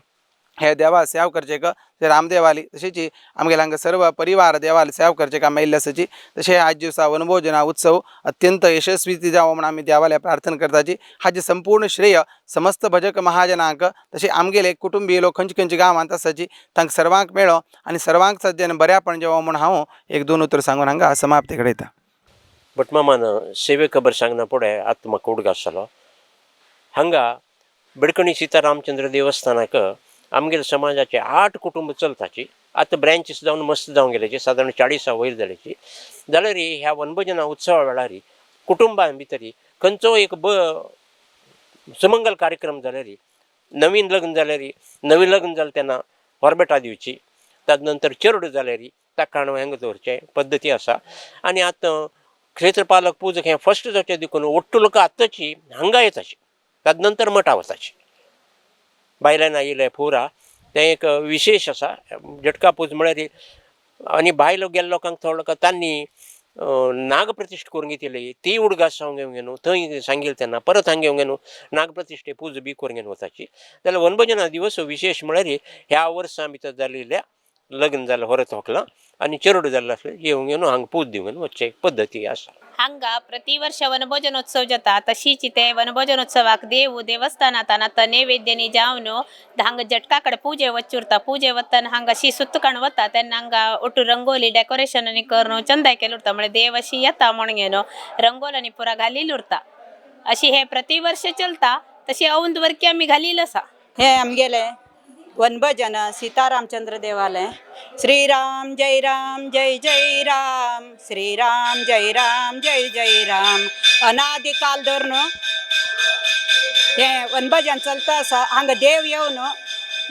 हे देवा सेव करचे क ते रामदेवाली तशेंच आमगेले हांगा सर्व परिवार देवाली सेव करचे काम मेळिल्ले आसाची. तशें आज दिवसा वनभोजना उत्सव अत्यंत यशस्वी जावो म्हूण आमी देवाल्या प्रार्थना करताची. हाजें संपूर्ण श्रेय समस्त भजक महाजनांक तशें आमगेले कुटुंबीय लोक खंयचे खंयचे गांवांत आसाची तांकां सर्वांक मेळो आनी सर्वांक सद्यान बऱ्यापण जेवो म्हूण हांव एक दोन उतर सांगून हांगा समाप्ती घडयता. भटमामान सेवे खबर सांगना फुडें आतां म्हाका उडगास जालो. हांगा बेडकणी सीतारामचंद्र देवस्थानाक आमगेले समाजाचे 8 कुटुंब चलताची. आतां ब्रँचीस जावन मस्त जावन गेल्याची, सादारण 40 वयर जाल्याची. जाल्यार ह्या वनभोजना उत्सवा वेळार कुटुंबां भितर खंयचो एक सुमंगल कार्यक्रम जाल्यार, नवीन लग्न जाल्यार, नवीन लग्न जालें तेन्ना होरबेटां दिवची, ताजे नंतर चेरडू जाल्यार ताका हाडून हांगा दवरचें पद्दती आसा. आनी आतां क्षेत्रपालक पुजक हें फर्स्ट जावचें देखून ओट्टू लोक आतांची हांगा येताची, ताजे नंतर मठा वताची. बायल्यान आयिल्लें पुरा तें एक विशेश आसा. झटका पूज म्हळ्यार आनी बायलो गेल्ले लोकांक थोडो लोकां तांणी नागप्रतिश्ठ करून घेतिल्ली ती उडगास हांव घेवन घेवन थंय सांगिल्लें तेन्ना परत हांगा घेवन घेवन नागप्रतिश्ठे पूज बी करून घेवन वताची. जाल्यार वनभोजना दिवस विशेश म्हळ्यार ह्या वर्सां भितर जाल्ल्या लग्न जालें होरत होकलां आनी चेरडू जाल्लें आसलें येवन घेवन हांगा पूज दिवन वचचे पद्दती आसा. हांगा प्रतिवर्ष वनभोजनोत्सव जाता. तशीच ते वनभोजनोत्सवाक देव देवस्थानात आतां नैवेद्यानी जावन हांगा जटका कडेन पुजे वच्ची उरता. पुजे वतना हांगा अशी सुत्तकाण वता तेन्ना हांगा ಒಟ್ಟು ರಂಗೋಲಿ ಡೆಕೋರೇಷನ್ ಅನಿ करून चंदाय केलं उरता. म्हणजे देव अशी येता म्हणून घेवन रंगोली आनी पुरा घालिल्ली उरता. अशी हे प्रतिवर्ष चलता. तशी औंद वर्की आमी घालिल्ली आसा. हे आमगेले वनभजन सीतारामचंद्र देवालय. श्रीराम जय राम जय जय राम, श्रीराम जय राम जय जय राम. अनादिकाल धरून हे वनभजन चलता आसा. हांगा देव येवन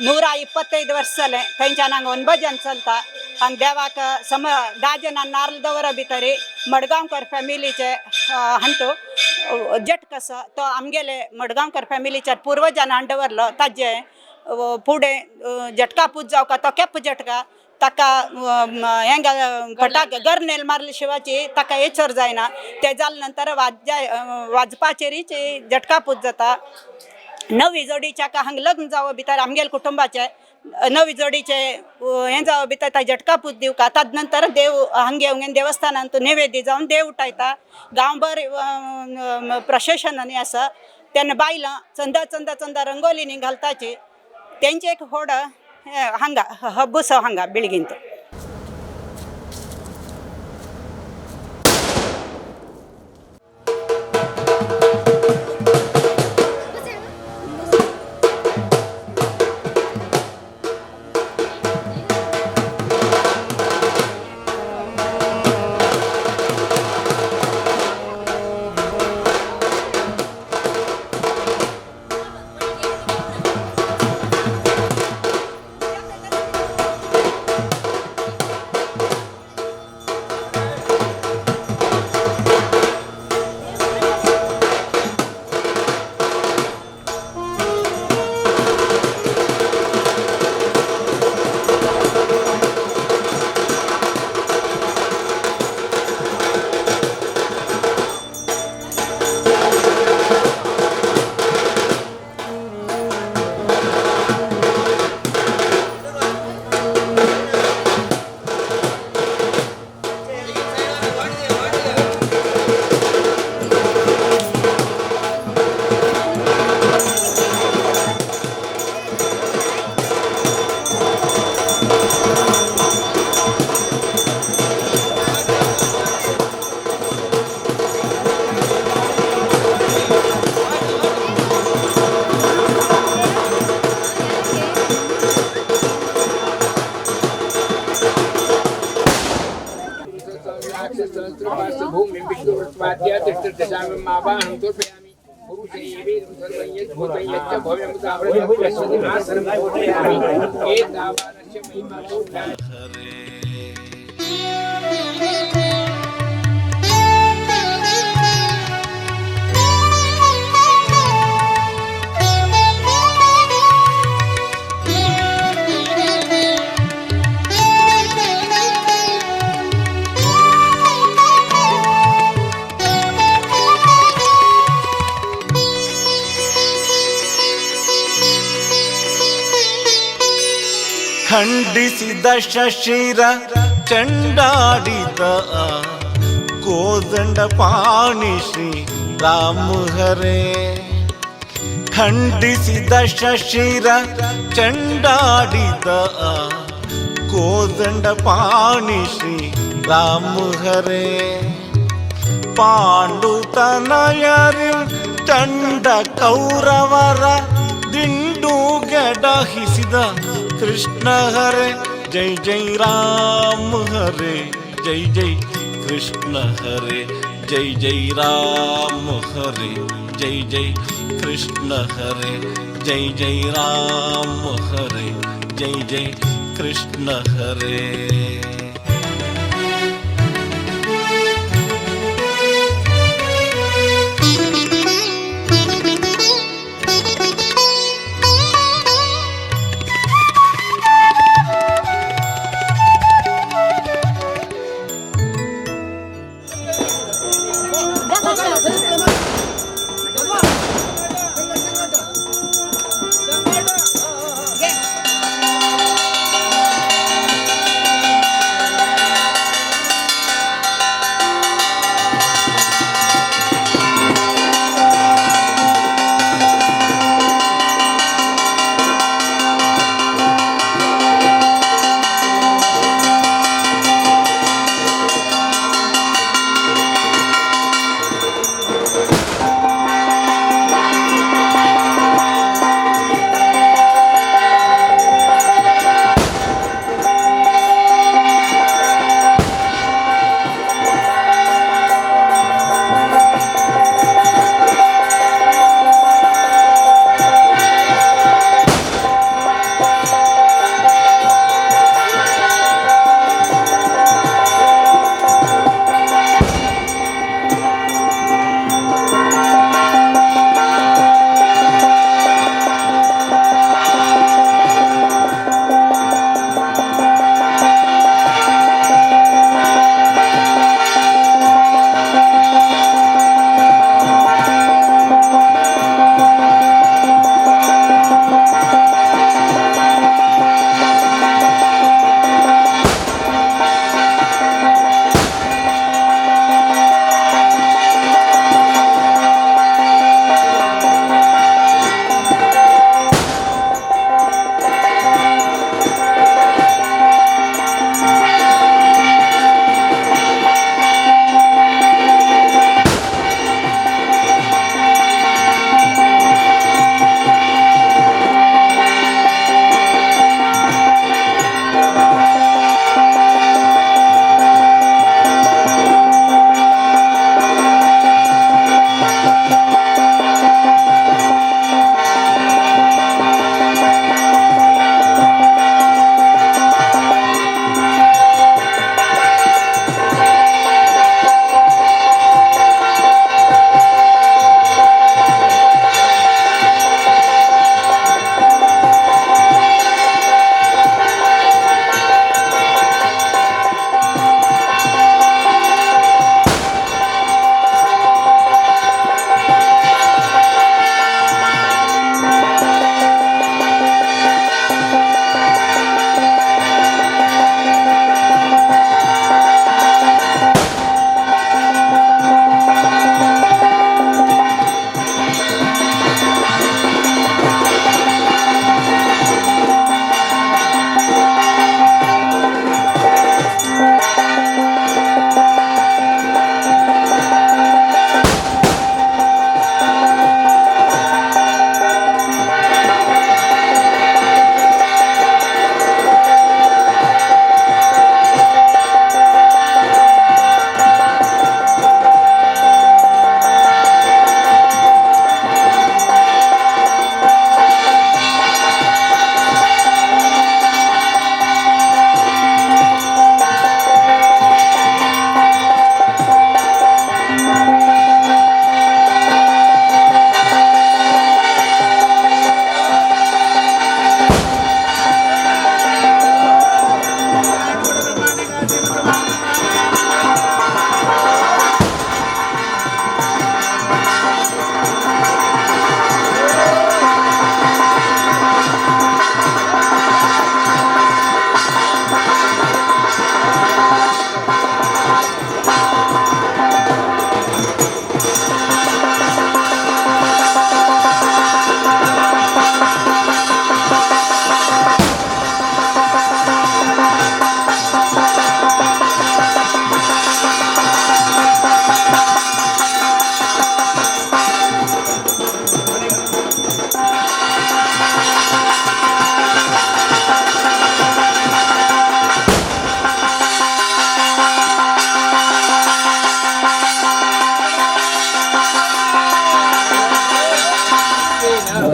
125 वर्स जालें थंयच्यान हांगा वनभजन चलता. हांगा देवाक सम 10 जाणां नार्ल दवरा भितर मडगांवकर फॅमिलीचे हांतू जटक आसा तो आमगेले मडगांवकर फॅमिलीच्या पुर्वजान हाण दवरलो. ताजे फुडें झटका पूज जावका तो केप झटका ताका हें फटाक गर्नेल मारले शिवाची ताका एचर जायना. तें जाले नंतर वाजपाचेरीच झटका पूज जाता. नवी जोडीच्या हांगा लग्न जावं भितर आमगेले कुटुंबाचे नवी जोडीचे हें जावं भितर ता झटका पूज दिवका. ताजे नंतर देव हांगे येवन देवस्थानांत नैवेद्य जावन देव उठायता. गांवभर प्रशासनांनी आसा तेन्ना बायलां चंदा चंदा चंदा रंगोलीनी घालताची. तेंचे एक व्हड हांगा हब्बूसो हांगा बिळगींत. हरे. ಖಂಡಿಸಿದ ಶಶಿರ ಚಂಡಾಡಿದ ಕೋದಂಡ ಪಾಣಿ ಶ್ರೀ ರಾಮ ಹರೇ. ಖಂಡಿಸಿದ ಶಶಿರ ಚಂಡಾಡಿದ ಕೋದಂಡ ಪಾಣಿ ಶ್ರೀ ರಾಮ ಹರೇ. ಪಾಂಡುತನಯರು ಚಂಡ ಕೌರವರ ದಿಂಡು ಗಡಹಿಸಿದ ಕೃಷ್ಣ ಹರೇ ಜೈ ಜೈ ರಾಮ ಹರೇ ಜೈ ಜೈ ಕೃಷ್ಣ ಹರೇ ಜೈ ಜೈ ರಾಮ ಹರೇ ಜೈ ಜೈ ಕೃಷ್ಣ ಹರೇ ಜೈ ಜೈ ರಾಮ ಹರೇ ಜೈ ಜೈ ಕೃಷ್ಣ ಹರೇ.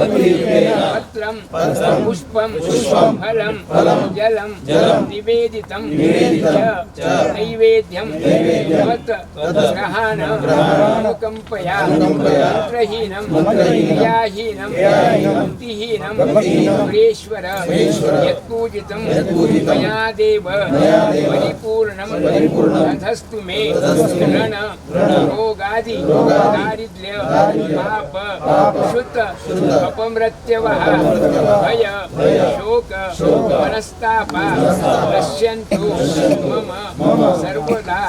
पत्रं पुष्पं फलं जलं निवेदितं च नैवेद्यं त्वत् ग्रहाण अनुकम्पया मन्त्रहीनं क्रियाहीनं भक्तिहीनं सुरेश्वर यत्पूजितं मया देव परिपूर्णं तथस्तु मे ऋण रोगादि दारिद्र्य पाप क्षुत अपमृत्यवः भय शोक मनस्ताप नश्यन्तु मम सर्वदा।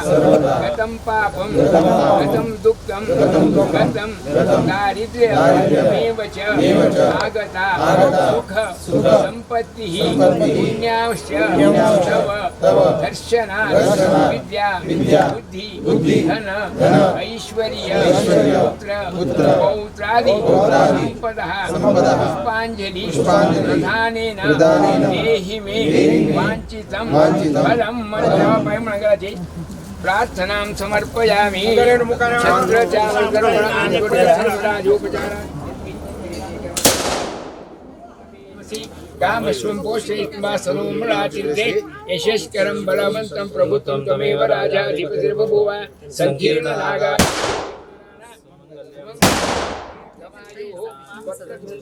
गतं पापं गतं दुःखं गतं दारिद्र्यमेव च आगता सुख संपत्तिः पुण्यांश्च तव दर्शनात् विद्या बुद्धि धन ऐश्वर्य पुत्र पौत्रादि संपदः पुष्पांजलि प्रधानेन देहि मे वाञ्छितं फलं मंगलाची प्रार्थनां समर्पयामि। कामस्वं पोषयित्वा सलोमराचिर्दे यशस्करं बलवन्तं प्रभुत्वं त्वमेव राजाधिपतिर्बभूव संकीर्णनागा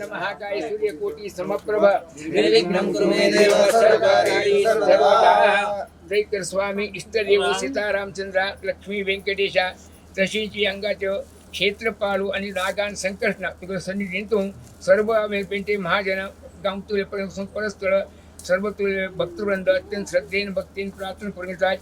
महाकाय सूर्यकोटि समप्रभ निर्विघ्नं कुरु मे देव सर्वकार्येषु सर्वदा। जयकर स्वामी इष्टदेव सीतारामचंद्र लक्ष्मी व्यंकटेशा तशीची अंगाचे क्षेत्रपालू आणि नागान संकष्ण तुका सन्निधींतून सर्व पेंटे महाजन गांवतुले परस्पर सर्व तुले भक्तवृंद अत्यंत श्रद्धेन भक्तीन प्रार्थना करून घेतात।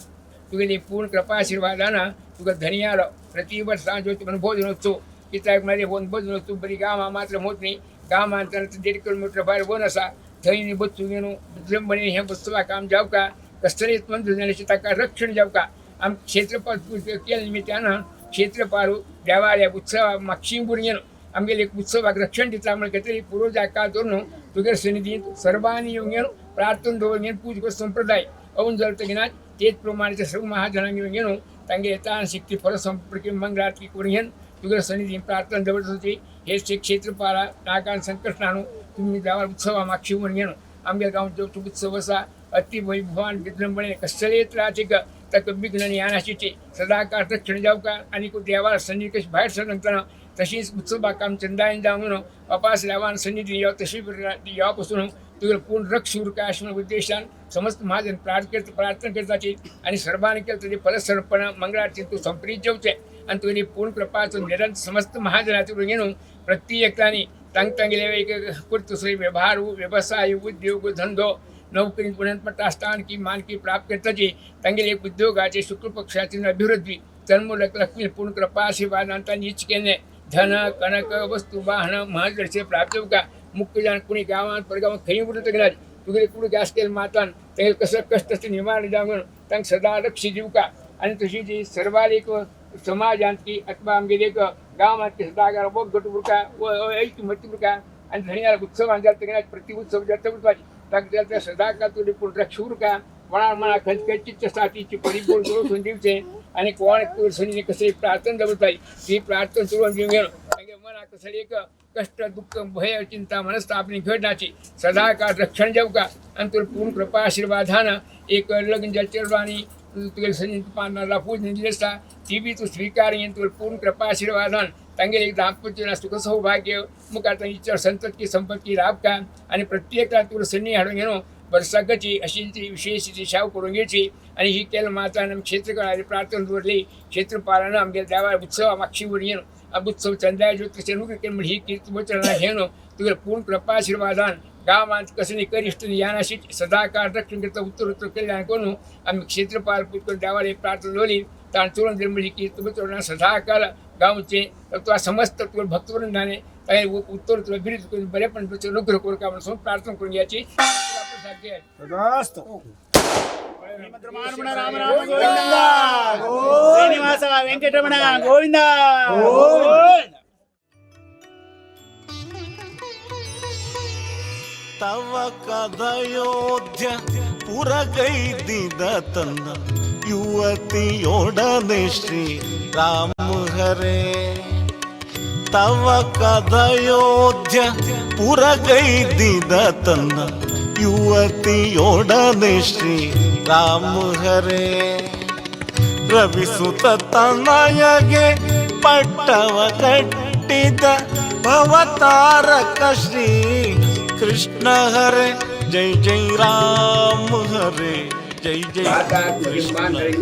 तुगेली पूर्ण कृपाशीर्वादाना तुका धनियालो प्रतिवर्ष जो वनभोजनोत्सव कित्याक म्हळ्यार वनभोजनोत्सव बरी गांवां मात्र होत न्ही, गांवांत 1.5 किलोमीटर भायर वन आसा थंय बच्चू घेवन विजृंभणे हें उत्सवाक आम जावका कसलेच तंत्रज्ञानाचें ताका रक्षण जावका। आम क्षेत्रपाल केल्या निमित्तान क्षेत्रपाल देवाल्या उत्सवा मागशी भुरगें आमगेले उत्सवाक रक्षण दिता म्हण तरी पुर्वजा काळ धरून तुगेले सन्निधींत सर्वांनी येवन घेवन प्रार्थना दवरून घेवन पूज करचो संप्रदाय अवून जलतकीना तेच प्रमाणे सर्व महाजनांक येवन घेवन तांगे तान शक्ती फल संपर्क मंगलारती करून घेवन तुगेले सन्निधींत प्रार्थना दवरत होती। हे क्षेत्रपाला नागान संकष्टानु तुम्ही देवा उत्सवा मागशी म्हणून घेवन आमगे गांवचो उत्सव आसा अति वैभवान विजृंभणे कसलेय त्रासीक ताका विघ्न येनाशिल्ली सदाकाळ रक्षण जावका आनी देवा सन्निधी कशी भायर सरतना तशीच उत्सवाक आम चंदायन जावं म्हणून अपास देवान सन्निधी यो तशी यो पासून तुगेलो पूर्ण रक्ष उरका अशें म्हणून उद्देशान समस्त महाजन प्रार्थना करताची आनी सर्वांनी केलें तुजें फलसर्पण मंगळारती तूं संप्रीत जेवचें आनी तुगेली पूर्ण कृपाचो निरंतर समस्त महाजनाचेर घेवन प्रत्येकांनी तांग तांगेले एक करतसो व्यवहार व्यवसाय उद्योग धंदो नोकरी पुण्यात स्थान की मानकी प्राप्त करताची तांगेले एक उद्योगाचे शुक्ल पक्षाची अभिवृद्धी तन्मूलक लक्ष्मी पूर्ण कृपा आशीर्वादान तांणी इच्छ केलें धन कणक वस्तू वाहन महादर्शे प्राप्त जावका मुख्य जाण कोणी गांवांत परगांवांत खंय उरता गेल्यार तुगेले कुडीक आसतले मातान तांगेले कसलो कश्ट आसता निवारण जावंक तांकां सदां रक्ष दिवका आनी तशी जी सर्वांक समाजांत की अथवा आमगेले एक गांवांत सदां वगट उरका ऐकमत्य उरका आनी धनयार उत्सवान जाता तेन्ना प्रति उत्सव जाता उरपाची ताका जाता सदांकाळ तुगे पूण रक्ष उरका मना मना खंयची आसा तिची परिपूर्ण करून दिवचें आनी कोण तुगे कसली प्रार्थना दवरताय ती प्रार्थना चलोवन दिवंक घेवन तांगे मनाक कसली एक कष्ट दुःख भय चिंता मनस्तापनी घडनाची सदाकाळ रक्षण जावका आनी तुगे पूर्ण कृपा आशीर्वादान एक लग्न जाल्ल्या चेडवांनी तुगेले सन्निधी पानां पूज दिल्ली आसता ती बी तूं स्विकार घेवन तुगे पूर्ण कृपा आशीर्वादान तांगेले एक दाम्पत्य सुख सौभाग्य मुखार तांची संतती संपत्ती लाभका आनी प्रत्येकाक तुगे सन्नी हाडून घेवन वर्साकची अशी ती विशेष ती शाव करून घेवची आनी ही केल मातान आमी क्षेत्रकाराची प्रार्थना दवरली क्षेत्रपालान आमगे देवा उत्सवा मागशी घेवन उत्सव चंद्राय तशें न्हू केलें म्हण ही कीर्त वचना घेवन तुगे पूर्ण कृपा आशीर्वादान गांवांत कसली करिश्ट यानाशी सदाकाळ रक्षण करता उत्तर उत्तर कल्याण करून आमी क्षेत्रपाल पूज देवाले प्रार्थना दवरली ताण चोरून दिली म्हणजे कीर्त वचना सदाकाळ गांवचे अथवा समस्त तुगे भक्तवृंदाने ताणें उत्तर उत्तर अभिवृद्धी करून बरेपण अनुग्रह करूं म्हणून प्रार्थना करून घ्यायची। శ్రీనివాస వెంకటరమణ గోవింద. ತವ ಕದಯೋಧ್ಯ ಪುರಗೈದಿದ ತನ್ನ ಯುವತಿಯೊಡನೆ ಶ್ರೀ ರಾಮ ಹರೇ. ತವ ಕದಯೋಧ್ಯ ಪುರಗೈದಿದ ತನ್ನ ಯುವತಿಯೊಡನೆ ಶ್ರೀ ರಾಮ ಹರೇ. ರವಿಸುತ ತನಯಗೆ ಪಟ್ಟವ ಕಟ್ಟಿದ ಭವತಾರಕ ಶ್ರೀ ಕೃಷ್ಣ ಹರೇ ಜೈ ಜೈ ರಾಮ ಹರೇ ಜೈ ಜೈ ಕೃಷ್ಣ ಹರೇ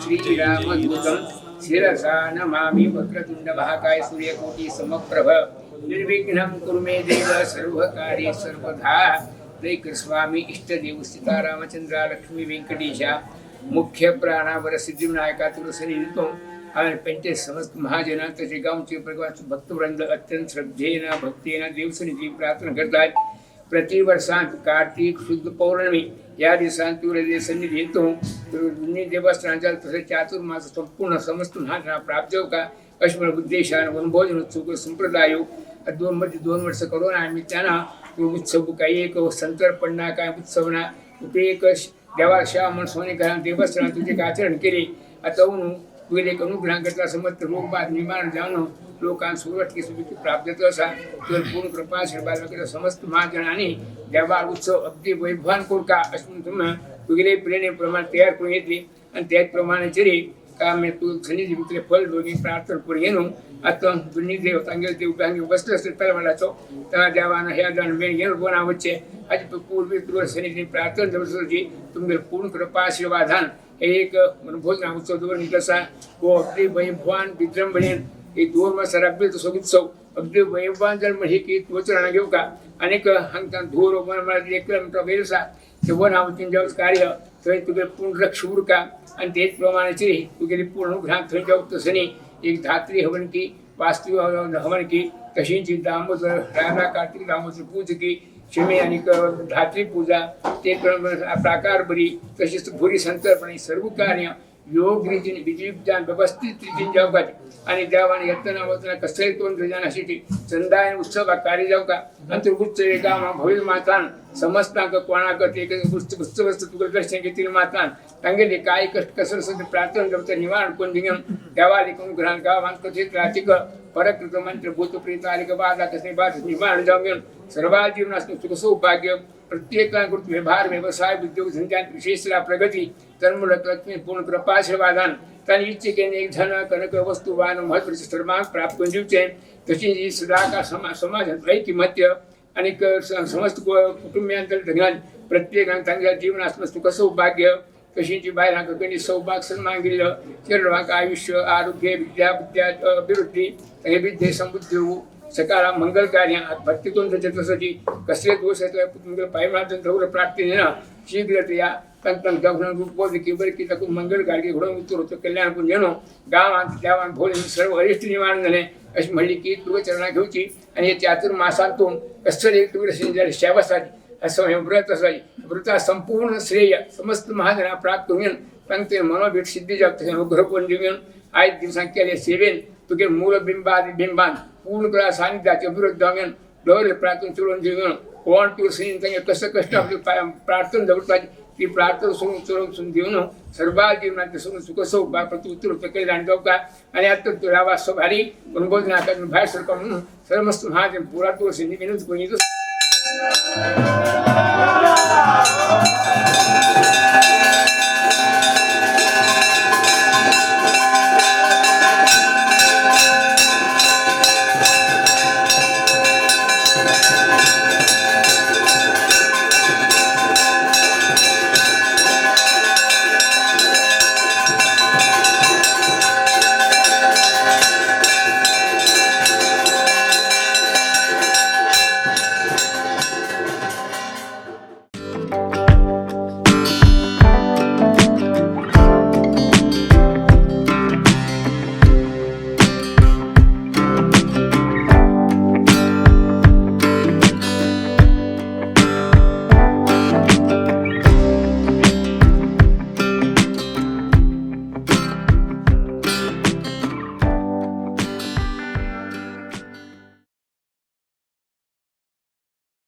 श्रीरामदूतं शिरसा नमामि. वक्रतुंड महाकाय सूर्यकोटि समप्रभ निर्विघ्नं कुरु मे देव सर्वकार्ये सर्वदा. स्वामी इष्टदेव सीतारामचंद्र लक्ष्मी व्यंकटेश मुख्य प्राणावर सिद्धिविनायका तुलसनितो आणि पंचे समस्त महाजन तसे गावचे प्रवास भक्तवृंद अत्यंत श्रद्धेन भक्तीन देवसनिधी प्रार्थना करतात. प्रतिवर्षांत कार्तिक शुद्ध पौर्णिमे या दिवसांत तुरदे सन्निधी येतो दोन्ही देवस्थानाच्या तसेच चातुर्मास संपूर्ण समस्त महाजना प्राप्त हो का अशी उद्देशान वनभोजन उत्सव संप्रदाय दोन मध्ये 2 वर्ष करून आम्ही त्यांना तो उत्सव काही एक संतर्पणा काय उत्सव ना ते एक देवा सेवा म्हणून सोने करा देवस्थान तुझे आचरण केले. आता तुझे एक अनुग्रह करता समस्त रोग बाद निवारण जाणून लोकांना सुरवात सुखी प्राप्त होतो असा तुझं पूर्ण कृपा आशीर्वाद वगैरे समस्त महाजनांनी देवा उत्सव अगदी वैभवान करू का असं म्हणून तुम्ही तुगेले प्रेरणेप्रमाणे तयार करून घेतली आणि त्याचप्रमाणे जरी का मी तू सन्निधी मित्र फल दोन्ही प्रार्थना करून घेऊन आता दोन्ही देव तांगे देव तांगे बसले असते तलवाडाचो त्या देवानं ह्या जण मेण घेऊन बोना वच्चे आज पूर्वी तुझं सन्निधी प्रार्थना जबरदस्ती तुमगे पूर्ण कृपा आशीर्वादान हे एक भोजना उत्सव दवरून कसा हो अगदी वैभवान विजृंभणेन एक 2 वर्ष रब्बी तसो उत्सव अगदी वैभवान जर हे की वचन घेऊ का अनेक हांगता धूर 1 किलोमीटर वयर आसा ते वन वचून जेवच कार्य थंय तुगे पूर्ण लक्ष उरका आणि तेच प्रमाणे तुगेली पूर्ण अनुग्रहान थंय जेवता तसनी एक धात्री हवन की, वास्तू हवन की, तशीच दामोदर राधा कार्तिक दामोदर पूज की शिमे आणि धात्री पूजा ते प्राकार बरी तशीच भुरी संतर्पणे सर्व कार्य योग रीतीने विधिविधान व्यवस्थित रीतीने जावकात आणि देवाने येतना वतना कसंही तोंड जाण्यासाठी चंदायन उत्सव कार्य जावका आणि उत्सव एका भविल मातान समस्तांक कोणाक एक उत्सव तुका दर्शन घेतील मातान तांगेले काय कष्ट कसर सध्या प्रार्थना करता निवारण कोण दिंगम देवादिक अनुग्रहान गावान कथित रातिक परकृत मंत्र भूत प्रेत आलिक बाधा कसने बाध निवारण जाऊन सर्वा जीवनास सुख सौभाग्य प्रत्येकांकृत व्यवहार व्यवसाय उद्योग धंद्यात विशेष प्रगती तन्मूलक लक्ष्मी पूर्ण कृपाशीर्वादान तांणी इच्छेने एक धन कनक वस्तू वाहन महत्वाचे सर्वांक प्राप्त करून दिवचे. तशी ही सदाका समाजात ऐकिमत्य आणि समस्त कुटुंबियांतर धनान प्रत्येकान तांच्या जीवनात सुख सौभाग्य तशीची बायलांक कणी सौभाग्य सन्मान दिलं चेडवांक आयुष्य आरोग्य विद्या बुद्ध्या अभिवृद्धी तांगे विद्ये समृद्धी होऊ सकाळ मंगल कार्य भक्तीतून तसं कसले दोष असले पायमात्र प्राप्ती शीघ्रतया तन तन रूप बरकी तकून मंगल कार्य घडोवन उत्तर होतं कल्याण पुंजनो गावात देवान भोले सर्व अरिष्ट निवारण झाले अशी म्हणली की तुझं चरणा घेऊची. आणि हे चातुर्मासांतून कसं एक तुझं सेवा असं हे व्रत असाय व्रता संपूर्ण श्रेय समस्त महाजना प्राप्त होऊन पण ते मनोभीट सिद्धी जात अनुग्रह कोण देऊन आयज दिवसां केले सेवेन तुगे मूल बिंबादी बिंबान पूर्ण कळा सानिध्याचे विरुद्ध जावन दवरले प्रार्थना चलोवन दिवन कोण तुळशी तांगे कसं कष्ट आपली प्रार्थना दवरताची ती प्रार्थना सोडून चलोवन सून दिवन सर्वा जीवनात सोडून सुख सौभाग्य प्रति उत्तर कल्याण जावका आणि आता तुला वास्तव भारी वनभोजना भायर सरका म्हणून सर्वस्त महाजन पुरा तुळशी विनंती करून येतो.